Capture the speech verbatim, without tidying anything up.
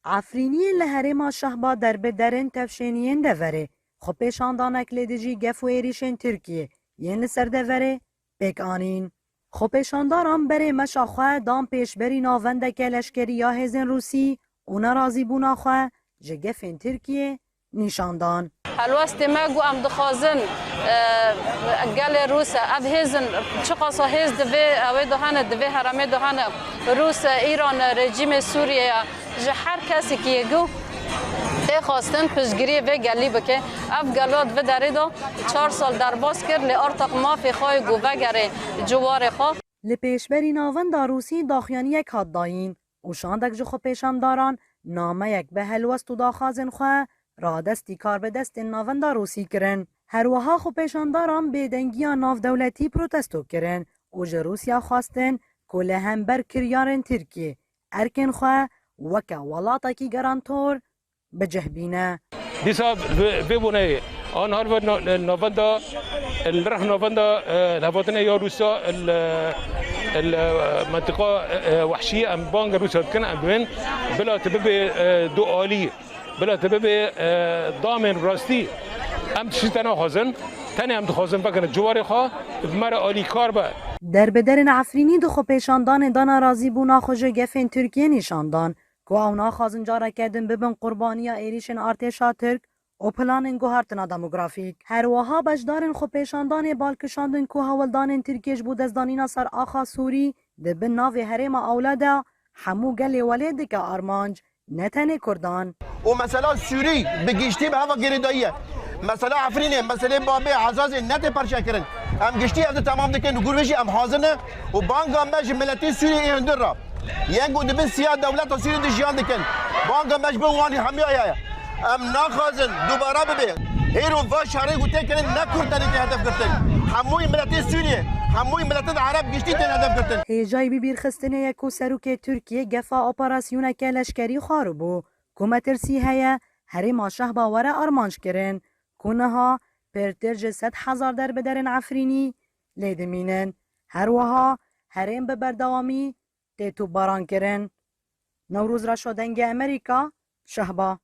Efrîniyên li herêma Şehba derbi derên tevşêniyên deverê xwepêşandanek li dijî gef û êrîşên Tirkiyê yên li ser deverê pêk anîn. Xwepêşandaran berê meşa xwe dan pêşberî navendeke leşkerî ya hêzên Rûsî û nerazîbûna xwe ji gefên Tirkiyê nîşan dan. Helwestê me ku em dixwazin, e, gelê Rûs e, ev hêzin çiqasa hêz divê, ew ê de hene, divê heremê de hene, Rûs e, Îran e, rejîmê Sûriyê ye, ji her kesekî yê ku tê xwestin piştgiriyê vê gelî bike. Ev gelo di vê derê de çar sal derbas kir, lê artaq mafê xwe yê ku vegerê ciwarê xwe. Li pêşberî navenda Rûsî daxuyaniyek hat dayîn û şandek ji xwepêşandaran nameyek bi helwest û daxwazên xwe radestî karbidestên navenda Rûsî kirin. Her wiha xwepêşandaran bêdengiya navdewletî protesto kirin û ji Rûsya xwestin ku li hember kiryarên Tirkiyê erkên xwe weke welatekî garantor bi cih bîne. Dîsa vê, vê boneyê an her ve na-, navenda, li rih navenda, e, hevatina ya Rûsa, li, li, e, mentiqa, e, wehşî em banga Rûsa dikin, em dibên bila tu bibê, e, du alî, bila tu bibê, e, damên rastî. Em tiştî te naxwazin, tenê em dixwazin vekin ciwarê xwe, bi me re alîkar be. Derbiderên Efrînî di xwepêşandanê de nerazîbûna xwe ji gefên Tirkiyê nîşan dan ku ew naxwazin careke din bibin qurbaniya êrîşên artêşa Tirk û planên guhartina demografîk. Her wiha beşdarên xwepêşandanê bal kişandin ku hewldanên Tirkiyê ji bo destdanîna ser axa Sûrî di bin navê herêma ewle de hemû gelê welê dike armanc, ne tenê Kurdan. û mesela Sûrî bi giştî bi heva girêdayî ye. Mesela Efrînê, meselê Babê, Ezazê ne tê perçe kirin. Em giştî ev di temam dikin û gor vê jî em hazir ne û banga me ji miletê Sûriyê ê hundir re. Yên ku di bin siya dewleta Sûriyê de jiyan dikin. Banga me ji bin wan hemiya ye. Em naxwazin dubare bibe. Hêro va şerê ku tê kirin ne Kurd tenê tê hedef girtin. Hemûyî miletê Sûriyê, hemûyî miletên Ereb giştî tên hedef girtin. Hêjayî bibîrxistinê ye ku serokê Tirkiyê gefa operasyoneke leşkerî xwaribû ku metirsî heye herêma Şehba were armanc kirin, ku niha pêrtir ji sed hezar derbiderên Efrînî lê dimînin. Her wiha herêm bi berdewamî tê topbaran kirin. Newroz Reşo, Dengê Amerîka, Şehba.